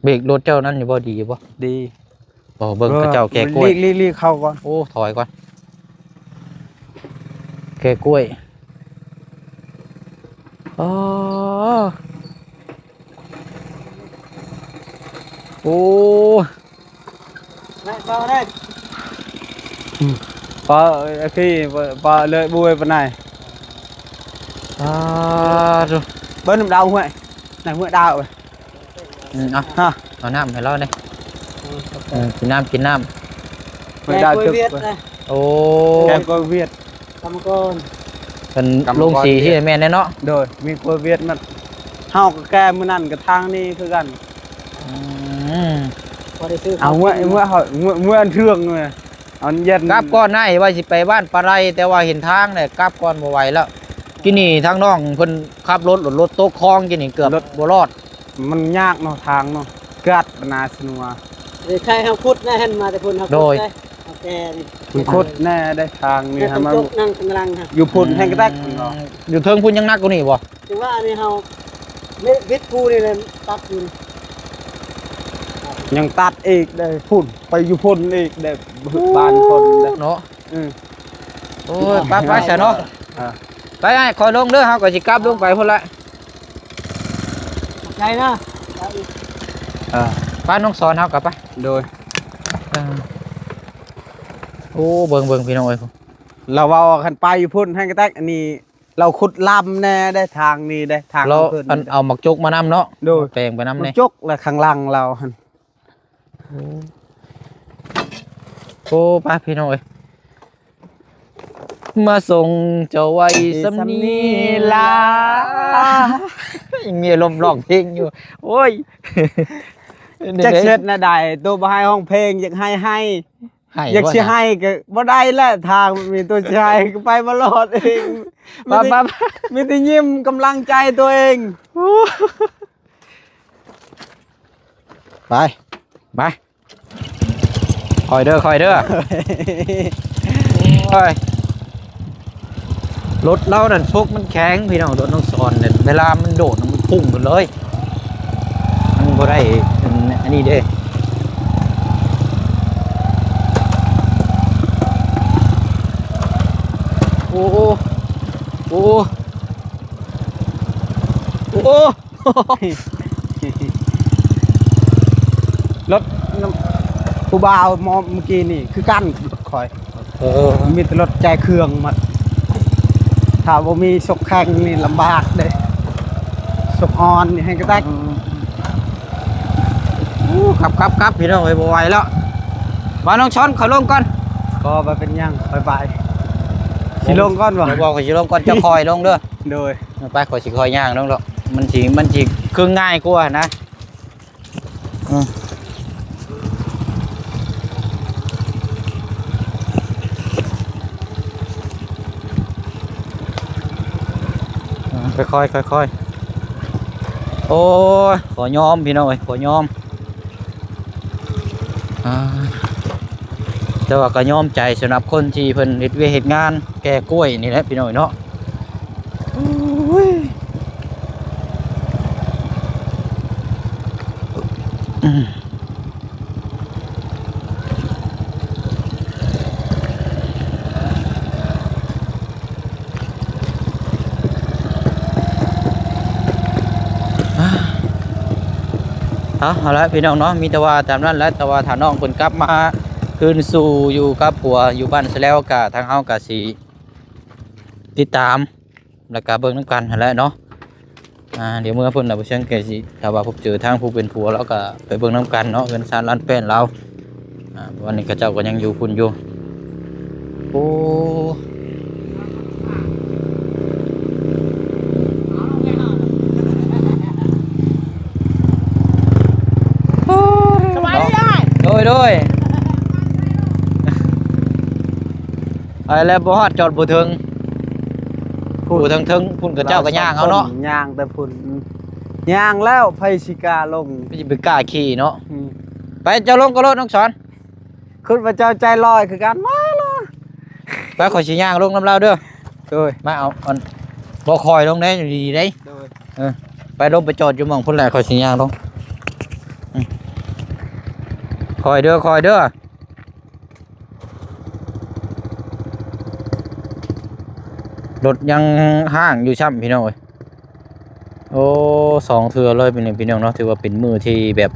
ເບຣກລົດເຈົ້ານັ້ນຢູ່ບໍ່ ດີຢູ່ບໍ່? ດີ ບໍ່ ເບິ່ງເຂົາເຈົ້າແກ່ກ້ວຍ ຫຼີກ ຫຼີກ ຫຼີກເຂົ້າກ່ອນ ໂອ້ ຖອຍກ່ອນ ແກ່ກ້ວຍ ອໍ ໂອ້ ໄປ ໄປ ໄປ ໄປເລີຍ ບໍ່ໄປປານໃດ ອ່າ ເບິ່ງນ້ຳດາວຫ້ວຍ ນ້ຳຫ້ວຍດາວ ອືມ ເອົາ ຮະ ເອົານ້ຳໃຫ້ລາວແດ່ ເອີ ກິນນ້ຳ ກິນນ້ຳ ຫ້ວຍດາວ ແກງກ້ວຍຫວຽດ ໂອ້ ແກງກ້ວຍຫວຽດ ກຳມະກອນ ເພິ່ນລົງສີທີ່ແມ່ນແນ່ເນາະ ໂດຍ ມີກ້ວຍຫວຽດມັນ ເຮົາກໍແກ່ມື້ນັ້ນກໍທາງນີ້ຄືກັນ ອືມ ບໍ່ໄດ້ຊື້ ເອົາ ເມື່ອ ເມື່ອເຮົາ ເມື່ອ ເມື່ອອັນເທື່ອງ ອັນເຢັນ ກັບກ່ອນນາຍ ວ່າຊິໄປບ້ານປາໄລ ແຕ່ວ່າເຫັນທາງແລ້ວ ກັບກ່ອນບໍ່ໄຫວແລ້ວ ກີ້ນີ້ທາງນ້ອງເພິ່ນຂັບລົດ ລົດຕົກຄອງ ກີ້ນີ້ເກືອບບໍ່ລອດ ມັນຍາກເນາະ ທາງເນາະ ກາດປະນາສະໜວາ ເອີ ໃຄເຮົາຂຸດນະ ຫັ້ນມາແຕ່ພຸ້ນເຮົາຂຸດ ໂດຍ ໄດ້ ເຮົາແກ່ນີ້ ມັນຂຸດແນ່ໄດ໋ທາງນີ້ ໃຫ້ມັນ ຕົກນັ່ງຂ້າງຫຼັງ ຢູ່ພຸ້ນແຮ່ງກະແຕັກ ອືມ ເນາະ ຢູ່ເທິງພຸ້ນຍັງໜັກກວ່ານີ້ບໍ່? ຈັ່ງວ່າອັນນີ້ເຮົາ ເລະ ວິດພູນີ້ແຫຼະຕັດຢູ່ ຍັງຕັດອີກໄດ໋ ພຸ້ນ ໄປຢູ່ພຸ້ນອີກໄດ໋ ບ້ານຄົນໄດ໋ ເນາະ ອືມ ໂອ້ຍ ໄປ ໄປຊະເນາະ ອ່າ ໄປ ອ້າຍ ຄ່ອຍລົງເດີ ເຮົາກໍຊິກັບລົງໄປພຸ້ນລະ ຂອບໃຈນະ ອ່າ ໄປ ນ້ອງສອນ ເຮົາກໍໄປ ໂດຍ ເອີ ໂອ້ ເບິ່ງ ເບິ່ງ ພີ່ນ້ອງເອີຍ ລາວເວົ້າຄັນໄປຢູ່ພຸ້ນແຮ່ງກະແຕັກ ອັນນີ້ ລາວຂຸດລຳແນ່ໄດ໋ ທາງນີ້ໄດ໋ ທາງ ລາວ ເພິ່ນ ອັນ ເອົາໝາກຈົກມານຳເນາະ ໂດຍ ແປງໄປນຳແນ່ ໝາກຈົກ ແລະ ຂ້າງຫຼັງລາວຫັ້ນ ໂອ້ ໂອ້ ໄປ ພີ່ນ້ອງເອີຍ ມາສົ່ງເຈົ້າໄວ້ສ່ຳນີ້ລະ. ຍັງມີອາລົມຮ້ອງເພງຢູ່. ໂອ້ຍ ຈັກເຮັດແນວໃດ ໂຕບໍ່ໃຫ້ຮ້ອງເພງ ຢາກໄຫ້ໄຫ້ ຢາກຊິໄຫ້ກໍບໍ່ໄດ້ແຫຼະ. ທາງມີໂຕຊິໄຫ້ກໍໄປບໍ່ລອດເອງ. ມາ ມີແຕ່ ມາ ມີແຕ່ຍິ້ມກຳລັງໃຈຕົວເອງ. ໄປ ໄປ. ຄ່ອຍເດີ ຄ່ອຍເດີ. ໂອ້ຍ ລົດລາວນັ້ນ ໂຊກມັນແຂງພີ່ນ້ອງ. ລົດນ້ອງສອນນັ້ນ ເວລາມັນໂດດ ມັນພຸ່ງຂຶ້ນເລີຍ. ມັນບໍ່ໄດ້ອັນ ອັນນີ້ເດ້. ໂອ້ ໂອ້ ໂອ້ ໂອ້. ລົດນຳຜູ້ບ່າວມາເມື່ອກີ້ນີ້ຄືກັນ ລົດຂ້ອຍ. ເອີ ມີແຕ່ລົດໃຈເຄື່ອງໝົດ. ຖ້າບໍ່ມີສົກແຂງນີ້ລຳບາກເດ້. ສົກອ່ອນນີ້ແຮງກະແຕັກ. ອືມ ໂອ້ ກັບ ກັບ ກັບ ພີ່ນ້ອງເອີຍ ບໍ່ໄຫວແລ້ວ. ມາ ນ້ອງຊອນ ຂ້ອຍລົງກ່ອນ. ກໍບໍ່ເປັນຫຍັງ ຄ່ອຍໄປ. ຊິລົງກ່ອນບໍ່? ບໍ່ ຂ້ອຍຊິລົງກ່ອນ ເຈົ້າຄ່ອຍລົງເດີ. ໂດຍ. ໄປ ຂ້ອຍຊິຄ່ອຍຍ່າງລົງດອກ. ມັນຊິ ມັນຊິຄືງ່າຍກວ່ານະ. ອືມ ອືມ ຄ່ອຍໆ ຄ່ອຍໆ. ໂອ້ຍ ຂໍຍອມ ພີ່ນ້ອງເອີຍ ຂໍຍອມ. ອ່າ ແຕ່ວ່າກໍຍອມໃຈສຳລັບຄົນທີ່ເພິ່ນເຮັດວຽກເຮັດງານແກ່ກ້ວຍນີ້ແຫຼະ ພີ່ນ້ອງເນາະ. ໂອ້ຍ ອືມ ເອົາ ເອົາລະ ພີ່ນ້ອງເນາະ ມີແຕ່ວ່າຕາມນັ້ນແຫຼະ. ແຕ່ວ່າຖ້ານ້ອງເພິ່ນກັບມາຄືນສູ່ຢູ່ກັບຜົວຢູ່ບ້ານຊະແລ້ວ ກະທາງເຮົາກະຊິຕິດຕາມ ແລ້ວກະເບິ່ງນຳກັນຫັ້ນແຫຼະເນາະ. ອ່າ ດຽວເມື່ອພຸ້ນລະ ບໍ່ເຊີງກະຊິ ຖ້າວ່າພົບເຈີທາງຜູ້ເປັນຜົວລາວກະໄປເບິ່ງນຳກັນເນາະ ເຮືອນຊານລານແປ້ນລາວ. ອ່າ ວັນນີ້ເຂົາເຈົ້າກໍຍັງຢູ່ພຸ້ນຢູ່. ໂອ້ ສະບາຍດີອ້າຍ. ໂດຍ ໂດຍ. ໄປແລ້ວບໍ່ຮອດຈອດບໍ່ເຖິງ. ຜູ້ເທິງໆ ພຸ້ນເຂົາເຈົ້າກໍຍ່າງເອົາເນາະ. ຍ່າງແຕ່ພຸ້ນ ຍ່າງແລ້ວໃຜຊິກ້າລົງ ໃຜຊິໄປກ້າຂີ່ເນາະ. ອືມ ໄປ ເຈົ້າລົງກໍລົດນ້ອງສອນ. ຄິດວ່າເຈົ້າໃຈລອຍຄືກັນ ມາລະ. ໄປ ຂ້ອຍຊິຍ່າງລົງນຳລາວເດີ. ໂດຍ. ມາເອົາອັນ ບໍ່ຄ່ອຍລົງເດ້ ຢູ່ດີໆເດ້. ໂດຍ. ເອີ ໄປລົງໄປຈອດຢູ່ໝ່ອງພຸ້ນແຫຼະ ຂ້ອຍຊິຍ່າງລົງ. ອືມ ຄ່ອຍເດີ ຄ່ອຍເດີ. ລົດຍັງຮ້າງຢູ່ຊ້ຳ ພີ່ນ້ອງເອີຍ. ໂອ້ ສອງເທື່ອເລີຍ ພີ່ນ້ອງ ພີ່ນ້ອງເນາະ. ຖືວ່າເປັນມື້ທີ່ແບບ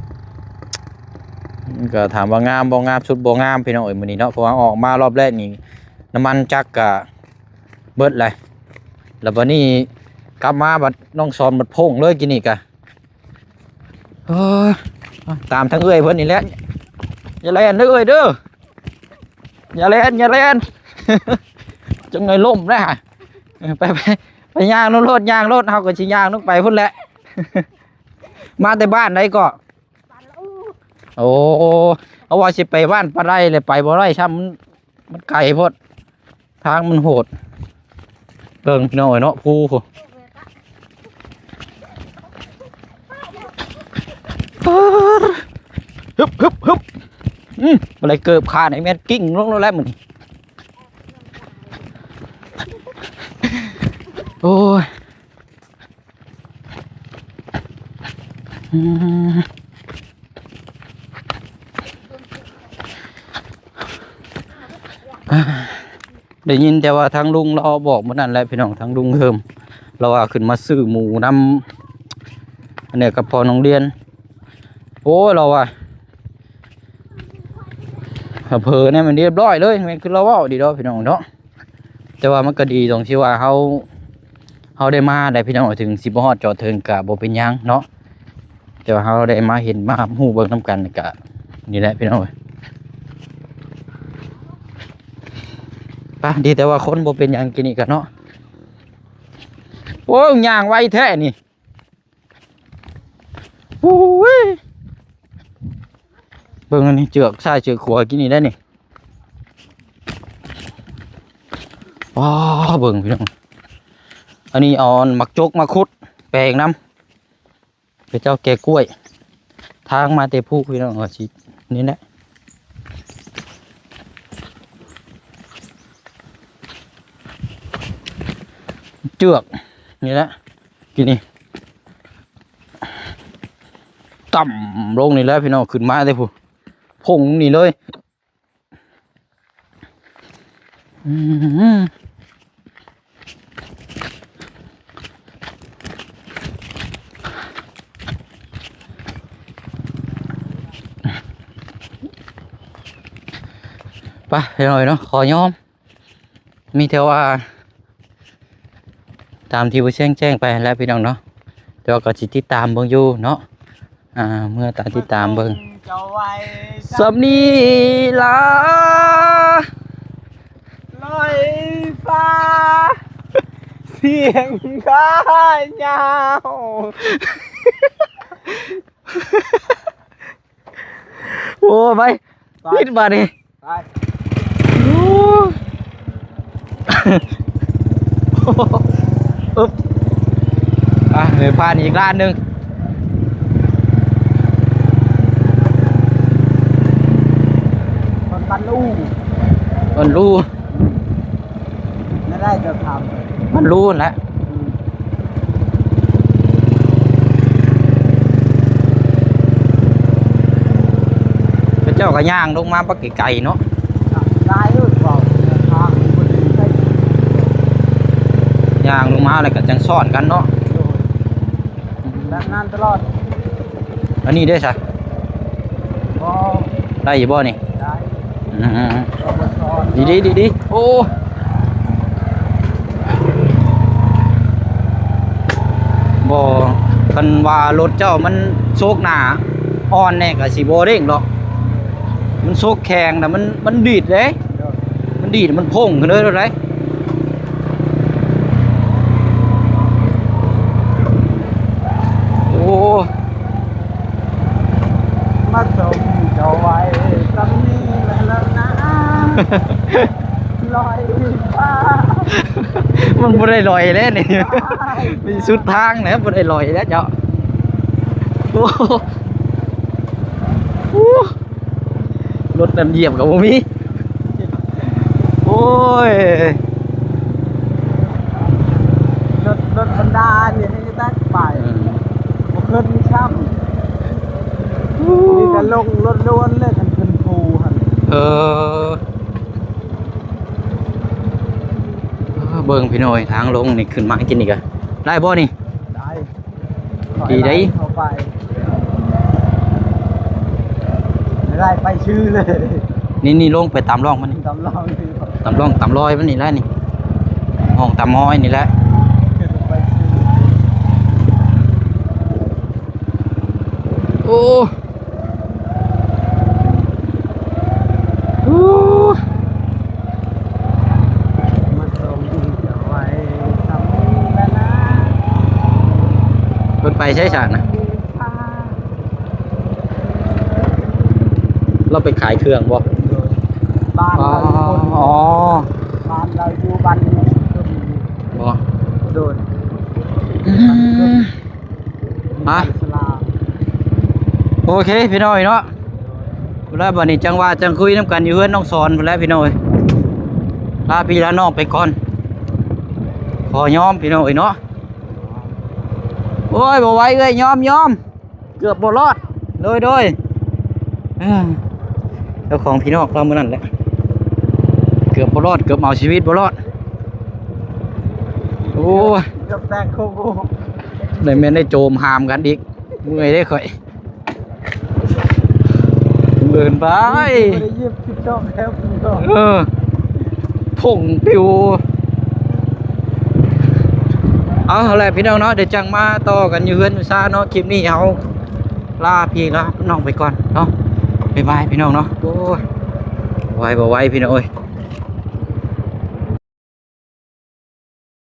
ກໍຖາມວ່າງາມບໍ່ງາມ ສຸດບໍ່ງາມ ພີ່ນ້ອງເອີຍ ມື້ນີ້ເນາະ. ເພາະວ່າອອກມາຮອບແລກນີ້ ນ້ຳມັນຈັກກະເບິດແຫຼະ ແລ້ວບັດນີ້ກັບມາບັດນ້ອງສອນບັດໂພງເລີຍ ກີ້ນີ້ກະ. ເອີ ຕາມທາງເອື້ອຍເພິ່ນນີ້ແຫຼະ. ຢ່າແລ່ນເດີເອື້ອຍເດີ ຢ່າແລ່ນ ຢ່າແລ່ນ ຈັ່ງໜ້ອຍລົ້ມແລ້ວ. ເອີ ໄປ ໄປ ໄປຍ່າງລົງໂລດ ຍ່າງໂລດ ເຮົາກໍຊິຍ່າງລົງໄປພຸ້ນແຫຼະ. ມາແຕ່ບ້ານໃດເກາະ? ໂອ້ ເຮົາວ່າຊິໄປບ້ານປາໄດແຫຼະ ໄປບໍ່ໄດ້ຊ້ຳ ມັນ ມັນໄກໂພດ ທາງມັນໂຫດ. ເບິ່ງພີ່ນ້ອງເອີຍເນາະ ພູພຸ້ນ ຮຶບ ຮຶບ ຮຶບ. ອືມ ບໍ່ໄດ້ເກີບຂາດ ໃຫ້ແມ່ນກິ້ງລົງໂລດແລ້ວມື້ນີ້. ໂອ້ຍ. ອືມ ໄດ້ຍິນແຕ່ວ່າທາງລຸງລາວບອກມື້ນັ້ນແຫຼະພີ່ນ້ອງ ທາງລຸງເຮີມລາວວ່າຂຶ້ນມາຊື້ໝູນຳ ອັນນີ້ກັບພໍ່ນ້ອງລຽນ. ໂອ້ຍ ລາວວ່າ ເຜີແນວມັນຮຽບຮ້ອຍເລີຍ ແມ່ນຄືລາວເວົ້າດີດອກພີ່ນ້ອງເນາະ. ແຕ່ວ່າມັນກໍດີຕົງທີ່ວ່າເຮົາ ເຮົາໄດ້ມາໄດ້ພີ່ນ້ອງ ເຖິງຊິບໍ່ຮອດຈອດເຖິງກໍບໍ່ເປັນຫຍັງເນາະ ແຕ່ວ່າເຮົາໄດ້ມາເຫັນມາຮັບຮູ້ເບິ່ງນຳກັນກໍນີ້ແຫຼະພີ່ນ້ອງເອີຍ. ປະ ດີແຕ່ວ່າຄົນບໍ່ເປັນຫຍັງ ກິນນີ້ກະເນາະ. ໂອ້ຍ ຍ່າງໄວແທ້ນີ້. ໂອ້ຍ ເບິ່ງອັນນີ້ ເຈືອກຊ້າຍເຈືອກຂວາ ກິນນີ້ໄດ້ນີ້. ວ້າ ເບິ່ງພີ່ນ້ອງ ອັນນີ້ເອົາໝາກຈົກມາຂຸດແປງນຳ. ເຂົາເຈົ້າແກ່ກ້ວຍ ທາງມາແຕ່ພູພີ່ນ້ອງ ວ່າຊິນີ້ແຫຼະ ເຈືອກນີ້ແຫຼະ ກິນນີ້ ຕ່ຳລົງນີ້ແຫຼະພີ່ນ້ອງ ຂຶ້ນມາແຕ່ພູ ພົງນີ້ເລີຍ. ອືມ ໄປ ພີ່ນ້ອງເອີຍເນາະ ຂໍຍອມ ມີແຕ່ວ່າ ຕາມທີ່ບໍ່ແຊງແຈ້ງໄປຫັ້ນແຫຼະພີ່ນ້ອງເນາະ ແຕ່ວ່າກໍຊິຕິດຕາມເບິ່ງຢູ່ເນາະ ອ່າ ເມື່ອຕາມຕິດຕາມເບິ່ງ ສ່ຳນີ້ລະ ລອຍຟ້າ ສຽງກາຍາວ. ໂອ້ ໄປ ໄປ ປິດບາດນີ້ ໄປ ໂອ້ ອຶບ ອ່ະ ເດີນຜ່ານອີກລ້ານໜຶ່ງ ມັນຕັນອູ ມັນລູ ອືມ ໄດ້ ໄດ້ ຈະຖາມ ມັນຮູ້ແຫຼະ ອືມ ເຂົາເຈົ້າກໍຍ່າງລົງມາບັກໄກໆເນາະ ຫຼາຍເອີ ເວົ້າທາງບໍ່ໄດ້ໄປ ຍ່າງລົງມາແລ້ວກໍຈັ່ງຊ້ອນກັນເນາະ ໂດຍ ແບບນັ້ນຕະຫຼອດ ອັນນີ້ເດ້ຊະ ບໍ່ ໄດ້ຢູ່ບໍ່ນີ້? ໄດ້ ອືມ ດີໆ ດີໆ ໂອ້ ບໍ່ ຄັນວ່າລົດເຈົ້າມັນໂຊກໜາອ່ອນແດ່ກໍຊິບໍ່ເລັ່ງດອກ ມັນໂຊກແຂງນະ ມັນ ມັນດີດເດ້ ມັນດີດ ມັນໂພງຂຶ້ນເລີຍໂລດໃດ. ໂອ້ ມາສົ່ງເຈົ້າໄວ້ສ່ຳນີ້ແລ້ວນະ ລອຍຟ້າ ມັນບໍ່ໄດ້ລອຍແລ້ວນີ້ ມີສຸດທາງແລ້ວ ບໍ່ໄດ້ລອຍແລ້ວເຈົ້າ ໂອ້ ໂອ້ ລົດນັ້ນຢຽບກໍບໍ່ມີ ໂອ້ຍ ລົດ ລົດບັນດານີ້ໃຫ້ແຕ່ໄປ ອືມ ບໍ່ຂຶ້ນຊ້ຳ ມີແຕ່ລົງລ້ວນໆເລີຍ ຄັນຂຶ້ນພູຫັ້ນ ເອີ ເອີ ເບິ່ງພີ່ນ້ອງເອີຍ ທາງລົງນີ້ ຂຶ້ນມາກິນນີ້ກະໄດ້ບໍ່ນີ້? ໄດ້ ດີໄດ໋ ເຂົ້າໄປ ໄດ້ໄປຊື່ເລີຍ ນີ້ ນີ້ລົງໄປຕາມຮ່ອງມັນນີ້ ຕາມຮ່ອງ ຕາມຮ່ອງຕາມຮອຍມັນນີ້ແຫຼະນີ້ ຮ່ອງຕາມຮອຍນີ້ແຫຼະ ຂຶ້ນໄປຊື່ ໂອ້ ໂອ້ ມາສົ່ງເຈົ້າໄວ້ສ່ຳນີ້ແຫຼະນະ ເພິ່ນໄປໃສຊະນະ? ລາວໄປຂາຍເຄື່ອງບໍ່? ໂດຍ ບ້ານລາວຢູ່ພຸ້ນ ອໍ ບ້ານລາວຢູ່ບ້ານຢູ່ ບໍ່? ໂດຍ ອືມ ຮະ ໂອເຄ ພີ່ນ້ອງເນາະ ພຸ້ນລະ ບັດນີ້ຈັ່ງວ່າຈັ່ງຄຸຍນຳກັນຢູ່ເຮືອນນ້ອງສອນພຸ້ນແຫຼະພີ່ນ້ອງເອີຍ ລາພີ່ລານ້ອງໄປກ່ອນ ຂໍຍອມພີ່ນ້ອງເອີຍເນາະ ໂອ້ຍ ບໍ່ໄຫວເອື້ອຍ ຍອມ ຍອມ ເກືອບບໍ່ລອດ ໂດຍ ໂດຍ ເອີ ເຈົ້າຂອງພີ່ນ້ອງລາວມື້ນັ້ນແຫຼະ ເກືອບບໍ່ລອດ ເກືອບເອົາຊີວິດບໍ່ລອດ ໂອ້ຍ ເກືອບແຕກໂຄກ ໄດ້ແມ່ນໄດ້ໂຈມຫາມກັນອີກ ເມື່ອຍເດ້ຂ້ອຍ ເກີນໄປ ບໍ່ໄດ້ເຢັບ ເອີ ຜົ້ງປິວ ເອົາແຫຼະພີ່ນ້ອງເນາະ ດຽວຈັ່ງມາຕໍ່ກັນຢູ່ເຮືອນຢູ່ຊານເນາະ ຄລິບນີ້ເຮົາລາພີ່ລານ້ອງໄປກ່ອນເນາະ ບາຍບາຍພີ່ນ້ອງເນາະ ໂອ້ຍ ໄວບໍ່ໄວພີ່ນ້ອງເອີຍ